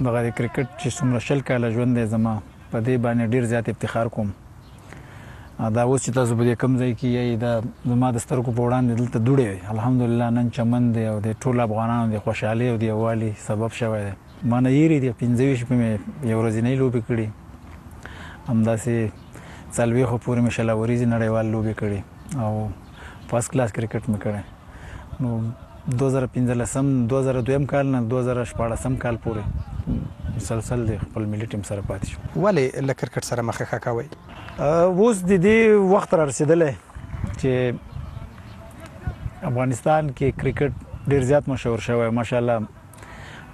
دغه د کرکټ چې څومره 20 کاله ژوند دی زما، په دې باندې ډیر زیات افتخار کوم. دا اوس چې تاسو په دې کوم ځای کې یئ، دا زما د سترګو په وړاندې دلته دوړې وې. الحمدلله نن چمن دی او د ټولو افغانانو د خوشحالۍ او د یووالي سبب شوی دی. ما نه هېرې دي، 25 به مې یو ورځنۍ لوبې کړي، همداسې 40 پورې مې 20 اوریزې نړیوال لوبې کړي او first class کرکټ مې کړی. نو 2015 2002 کال نه 2016 کال پورې مسلسل د خپل ملي ټیم سره پاتې شو. ولې له کرکټ سره مخه ښه کوئ؟ اوس د دې وخت را رسېدلی چې افغانستان کې کرکټ ډېر زیات مشهور شوی. ماشاءالله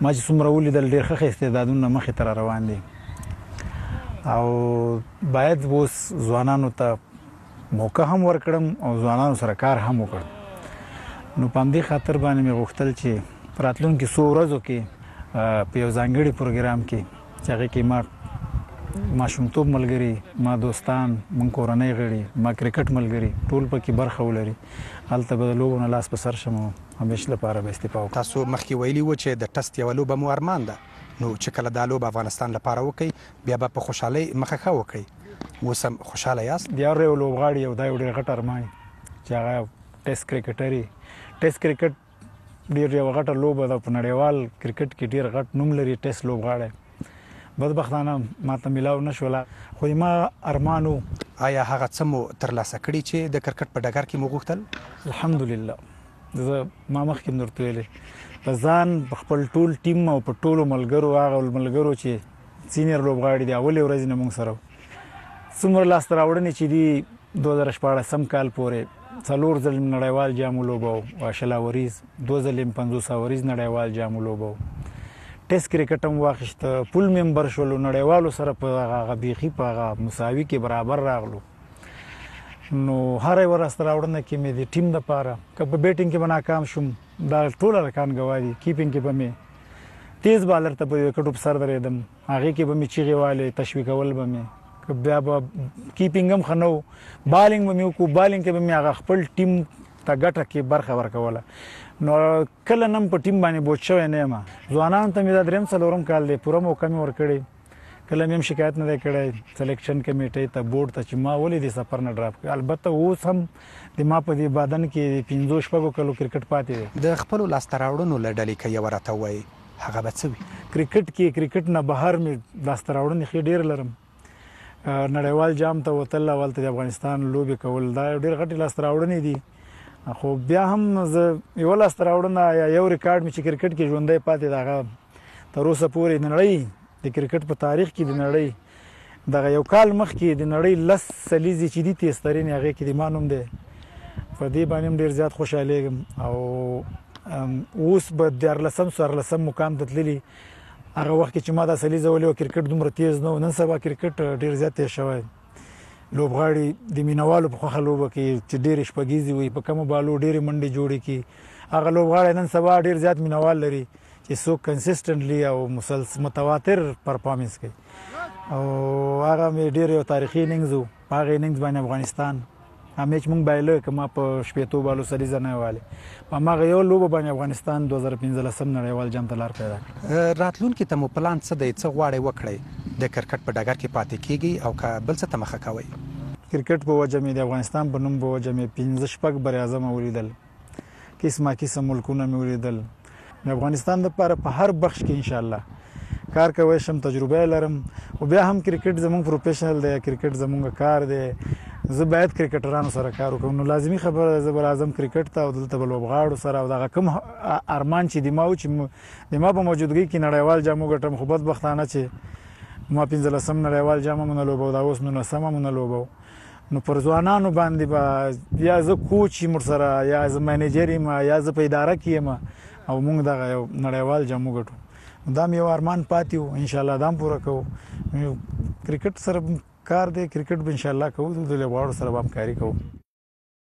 ما چې څومره ولیدل، ډېر ښه ښه استعدادونه مخې ته را روان دي او باید اوس ځوانانو ته موقع هم ورکړم او ځوانانو سره کار هم وکړم. نو په همدې خاطر باندې مې غوښتل چې په راتلونکي څو ورځو کې په یو ځانګړي پروګرام کې چې هغې کې ما ماشومتوب ملګري، ما دوستان، مونږ کورنۍ غړي، ما کرکټ ملګري ټول پکې برخه ولري، هلته به د لوبو نه لاس په سر شم او همیش لپاره به استعفا وکړم. تاسو مخکې ویلي و چې د ټسټ یوه لوبه مو ارمان ده، نو چې کله دا لوبه افغانستان لپاره وکړئ بیا به په خوشحالۍ مخه ښه وکړئ. اوس هم خوشحاله یاست؟ د هر یو لوبغاړي یو دا یو ډېر غټ ارمان چې هغه ټیسټ کرکټر وي. ټیسټ کرکټ ډېر یوه غټه لوبه ده، په نړیوال کرکټ کې ډېر غټ نوم لري ټیسټ لوبغاړی. بدبختانه ما ته میلاو نه شوله، خو ما ارمان و. آیا هغه څه مو ترلاسه کړي چې د کرکټ په ډګر کې مو غوښتل؟ الحمدلله، زه ما مخکې هم درته ویلې، په ځان، په خپل ټول ټیم او په ټولو ملګرو، هغه ملګرو چې senior لوبغاړي دي اولې ورځې نه موږ سره وو، څومره لاسته راوړنې چې دي 2016 کال پورې 4 ځل نړیوال جام ولوباو، 20 اوریز، 2 ځل یې 50 اوریز نړیوال جام ولوباو، ټیسټ کرکټ هم واخیسته، full member شولو، نړیوالو سره په هغه بیخي په هغه مساوي کې برابر راغلو. نو هره یوه لاسته راوړنه کې مې د ټیم دپاره، که په batting کې به ناکام شوم، دا ټول هلکان ګواه دي، keeping کې به مې تیز بالر ته په ویکټو په سر درېدم، هغې کې به مې چیغې والې، تشویقول به مې، که بیا به keeping هم ښه نه و، بالینګ به مې وکړو، بالینګ کې به مې هغه خپل ټیم ته ګټه کې برخه ورکوله. نو کله نن په ټیم باندې بوج شوی نه یم. ځوانانو ته مې دا دریم څلورم کال دی، پوره موقع مې ورکړې، کله مې هم شکایت نه دی کړی selection کمیټې ته، بورډ ته چې ما ولې دې سفر نه drop کړ. البته اوس هم د ما په دې بدن کې د پنځو شپږو کلو کرکټ پاتې دی. د خپلو لاسته راوړنو له ډلې که یوه راته ووایئ هغه به څه وي؟ کرکټ کې، کرکټ نه بهر مې لاسته راوړنې ښې ډېر لرم. نړیوال جام ته وتل او هلته د افغانستان لوبې کول، دا یو ډېر غټې لاسته راوړنې دي. خو بیا هم زه یوه لاسته راوړنه یا یو ریکارډ مې چې کرکټ کې ژوندی پاتې ده، هغه تر اوسه پورې د نړۍ د کرکټ په تاریخ کې د نړۍ دغه یو کال مخکې د نړۍ 10 سلیزې چې دي تیزترینې، هغې کې د ما نوم دی. په دې باندې هم ډېر زیات خوشحالېږم. او اوس به دیارلسم څوارلسم مقام ته تللي. هغه وخت کې چې ما دا سلیزه ولې وه، کرکټ دومره تیز نه و. نن سبا کرکټ ډېر زیات تیز شوی، لوبغاړي د مینوالو په خوښه لوبه کوي چې ډېرې شپږیزې وي، په کمو بالو ډېرې منډې جوړې کړي. هغه لوبغاړی نن سبا ډېر زیات مینوال لري چې څوک consistently او متواتر performance کوي. او هغه مې ډېر یو تاریخي innings و. په هغه innings باندې افغانستان همیش مونږ بایله، که ما په 60 بالو سلیزه نه والې، په هماغه یو لوبه باندې افغانستان 2015 نړیوال جام ته لار پیدا کړه. راتلونکي ته مو پلان څه دی؟ څه غواړئ وکړئ؟ د کرکټ په ډګر کې پاتې کیږئ او که بل څه ته مخه کوئ؟ کرکټ په وجه مې، د افغانستان په نوم په وجه مې 5 شپږ براعظمه ولیدل، قسمه قسم ملکونه مې ولیدل. د افغانستان دپاره په هر بخش کې انشاءالله کار کوی شم، تجربه یې لرم. خو بیا هم کرکټ زموږ professional دی، کرکټ زموږ کار دی، زه باید کرکټرانو سره کار وکړم. نو لازمي خبره ده زه به راځم کرکټ ته او دلته به لوبغاړو سره، او دغه کوم ارمان چې د ما و چې د ما په موجودګۍ کې نړیوال جام وګټم، خو بدبختانه چې ما 15 نړیوال جام هم نه لوبو، دا اوس 19 هم نه لوبو. نو پر ځوانانو باندې به یا زه کوچ یم ورسره، یا زه manager یم، یا زه په اداره کې یم، او موږ دغه یو نړیوال جام وګټو. دا مې یو ارمان پاتې و، انشاءالله دا هم پوره کوو. کرکټ سره کار دی، کرکټ به انشاءالله کوو، د لوبغاړو سره به همکاري کوو.